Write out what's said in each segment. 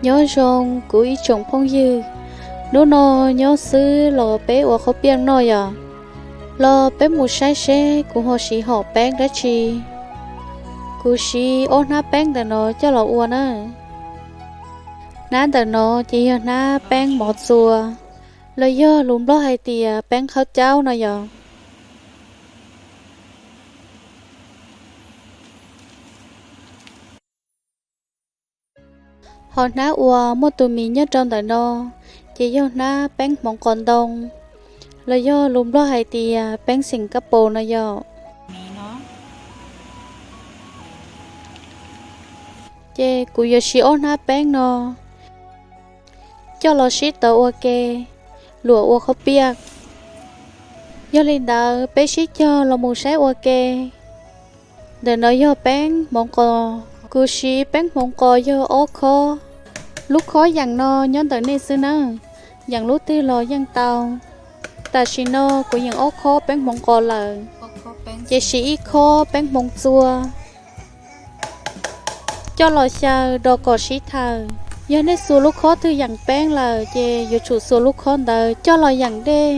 Nyob zoo kuv ib tsoom phooj ywg, hnub no nyob xwb los peb ua qhob piaj noj yom? Los peb mus saib seb kuv ho siv hom peeb dab tsi. Kuv siv ob hnab peeb ntawm no coj los ua na. Hnab ntawm no ces yog hnab peeb mov txua, los yog lus Nplog hais tias peeb khawb caub no yom. Ho hnab uas muaj tus mis nyob rau ntawm no, ces yog hnab peeb hmoov qos ntoo, los yog lus Nplog hais tias peeb xeem kab paus no yom. Ces kuv yuav siv ob hnab peeb no coj los sib tawv ua ke, luam ua qhob piaj. Yog li ntawd peb sib cog los mus saib ua ke. Ntawm no yog peeb hmoov qos, kuv siv peeb hmoov qos yog ob khob. Lub khob yeem no nyob ntawm nej xwb nawb, yeem lub twg los yeej tau. Tam sim no kuv yeem ob khob peeb hmoov qos lawm, ces siv ib khob peeb hmoov txua coj los xyaw do kom sib thawm. Yog nej xuas lub khob twg yeem peeb lawm ces yuav tsum xuas lub khob ntawd coj los yeem dej.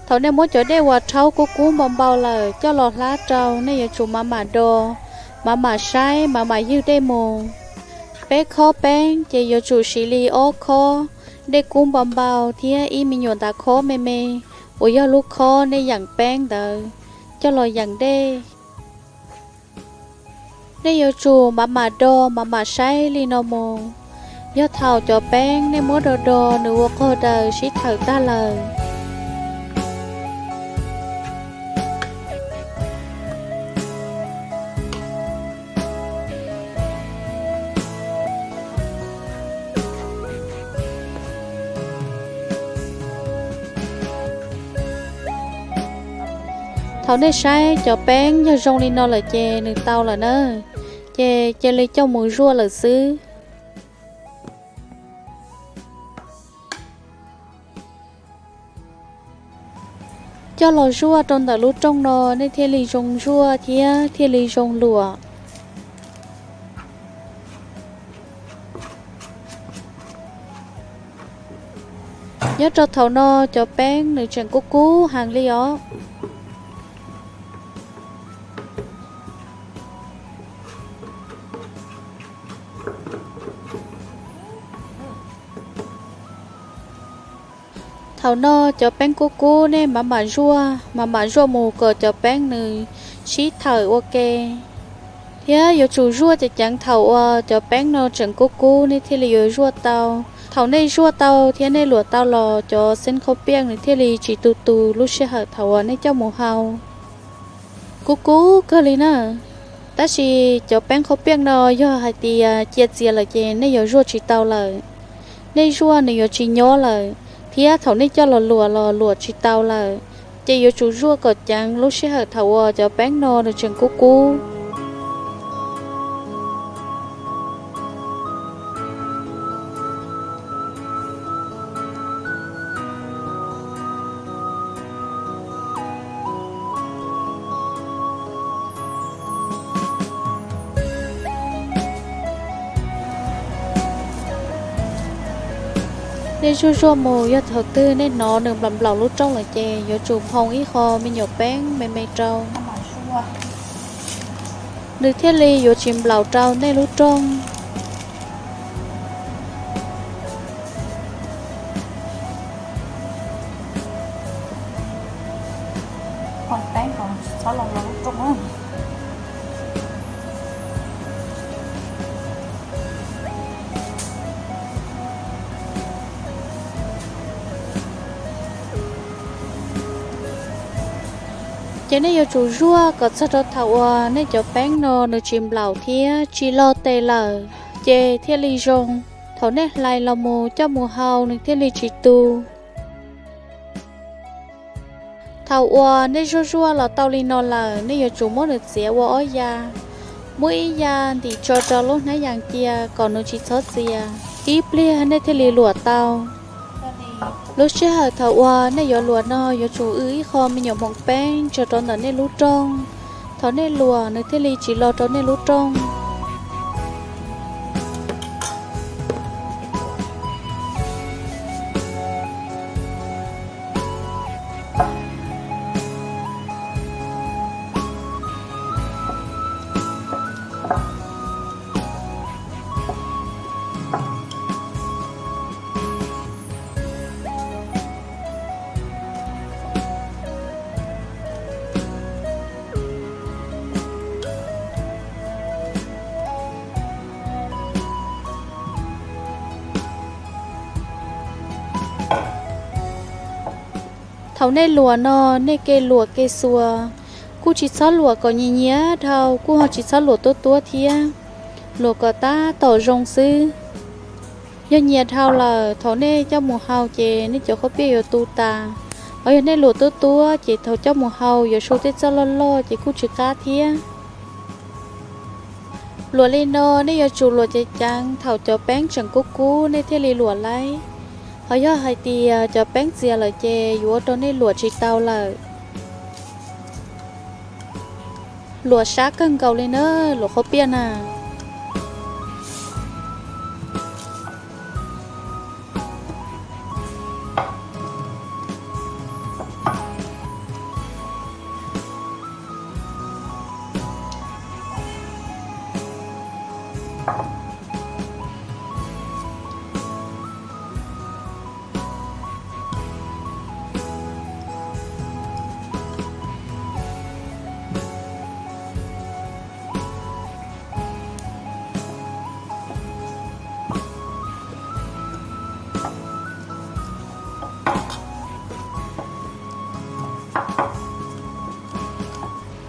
Thaum nej muab cov dej uas rhaub kub kub npau npau lawm coj los hlab rau, nej yuav tsum mam mam do, mam mam saib, mam mam ywg dej mus. Peb khob peeb ces yuav tsum siv li ob khob dej kub npau npau thiab ib me nyuam ntav khob me me uas yog lub khob nej yeem peeb ntawd coj los yeem dej. Nej yuav tsum mam mam do mam mam saib li no mus. Yog thaum cov peeb nej muab do do nws ua qog daws sib thawm tag lawm. Thaum nej saib cov peeb yog zoo li no lawm ces nws tau lawm na, ces cia li coj mus zuaj lawm xwb. Coj los zuaj rau ntawm lub rooj no nej thiaj li zoo zuaj thiab thiaj li zoo luam. Nyob rau thaum no cov peeb nws tseem kub kub heev li os. Thaum no cov peeb kub kub nej mam mam zuaj, mam mam zuaj mus kom cov peeb nws sib thawm ua ke. Thiab yuav tsum zuaj ceev ceev thaum uas cov peeb no tseem kub kub nej thiaj li yuav zuaj tau. Thaum nej zuaj tau thiab nej luam tau los cov xeeb khaub piaj nws thiaj li tsis tu tu lub sij hawm thaum uas nej coj mus hau. Kub kub kawg li na. Tab sis cov peeb khaub piaj no yog hais tias cia txias lawm ces nej yuav zuaj tsis tau lawm. Nej zuaj nws yuav tsis nyob lawm, thiab thaum nej coj los luam los luam tsis tau lawm. Ces yuav tsum zuaj kom ceev lub sij hawm thaum uas cov peeb no nws tseem kub kub. Nej zuaj zuaj mus, yog thaum twg nej hnov nws nplaum nplaum lub rooj lawm ces yuav tsum phoo ib qho me nyuam peeb me me rau, nws thiaj li yuav tsis nplaum rau nej lub rooj. Ces nej yuav tsum zuaj kom txog rau thaum uas nej cov peeb no nws tsis nplaum thiab tsis log tes lawm, ces thiaj li zoo. Thaum nej hlais los mus coj mus hau nws thiaj li tsis tu. Thaum uas nej zuaj zuaj los tau li no lawm, nej yuav tsum muab nws txiav ua ob ya. Muab ib ya ntim tso rau lub hnab yas cia kom nws tsis txhob txias, ib pliag nej thiaj li luam tau. Lub sij hawm thaum uas nej yuav luam no yuav tsum w ib qho me nyuam hmoov peeb tso rau ntawm nej lub rooj. Thaum nej luam nws thiaj li tsis log rau nej lub rooj. Thaum nej luam no, nej ke luam ke xuas, kuj tsis txhob luam kom nyias nyias dhau, kuj ho tsis txhob luam tuab tuab thiab, luam kom tab tom zoo xwb. Yog nyias dhau lawm, thaum nej coj mus hau ces nej cov qhob piaj yuav tu tas. Ho yog nej luam tuab tuab ces thaum coj mus hau yuav su tej txoj loj loj ces kuj tsis qab thiab. Luam li no nej yuav tsum luam ceev ceev thaum cov peeb tseem kub kub nej thiaj li luam laib. Ho yog hais tias cov peeb txias lawm ces yuav ua rau nej luam tsis tau lawm. Luam sab kawg nkaus li na, luam qhob piaj na.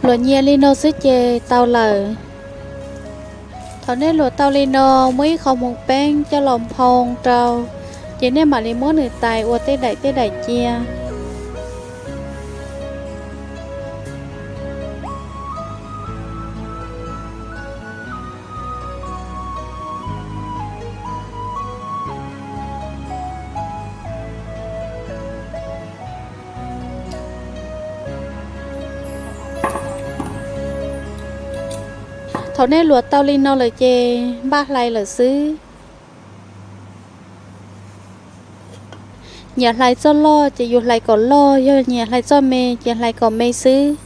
Luam nyias li no xwb ces tau lawm. Thaum nej luam tau li no, muab ib qho hmoov peeb coj los nphoo rau, ces nej mam li muab nws tais ua tej daim tej daim cia. Thaum nej luam tau li no lawm ces npaj hlais lawm xwb. Nyias hlais txoj loj ces yus hlais kom loj, yog nyias hlais txoj me ces hlais kom me xwb.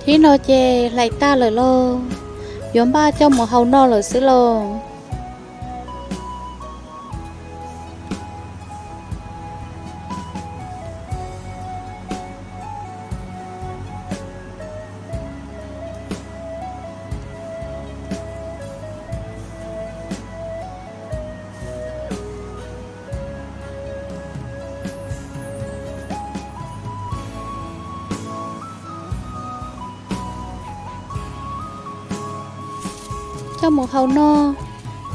Tib no ces hlais tag lawm lauj, yuav npaj coj mus hau noj lawm xwb lauj. Coj mus hau noj.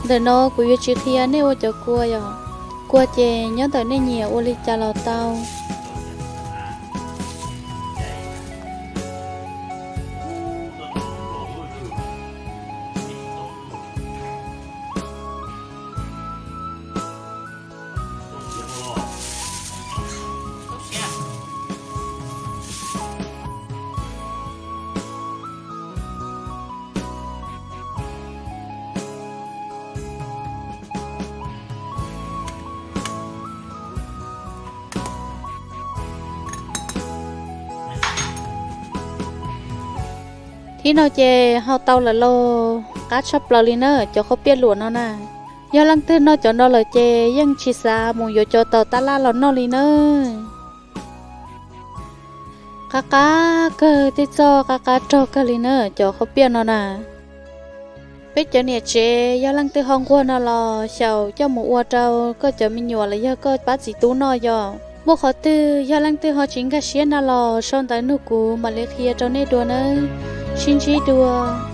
Ntawm no kuv yuav tsis qhia nej ua cov kua yom. Kua ces nyob ntawm nej nyiam ua li cas los tau. Thib no ces hau tau lawm lauj, qab tshaj plaws li na cov qhaub piaj luam no na. Yog leej twg noj cov no lawm ces yeej tsis xav mus yuav cov taus tab laj los noj li na. Qab qab kawg, tej txoj qab qab rog kawg li na cov qhaub piaj no na. Peb cov niam tsev yog leej twg ho nquag no los xyaum coj mus ua rau koj cov me nyuam los yog koj pab txiv tub noj yom. Muaj qhov twg yog leej twg ho tsis nkag siab no los sau ntawv nug kuv mam li qhia rau nej dua nawb. Sib ntsib dua.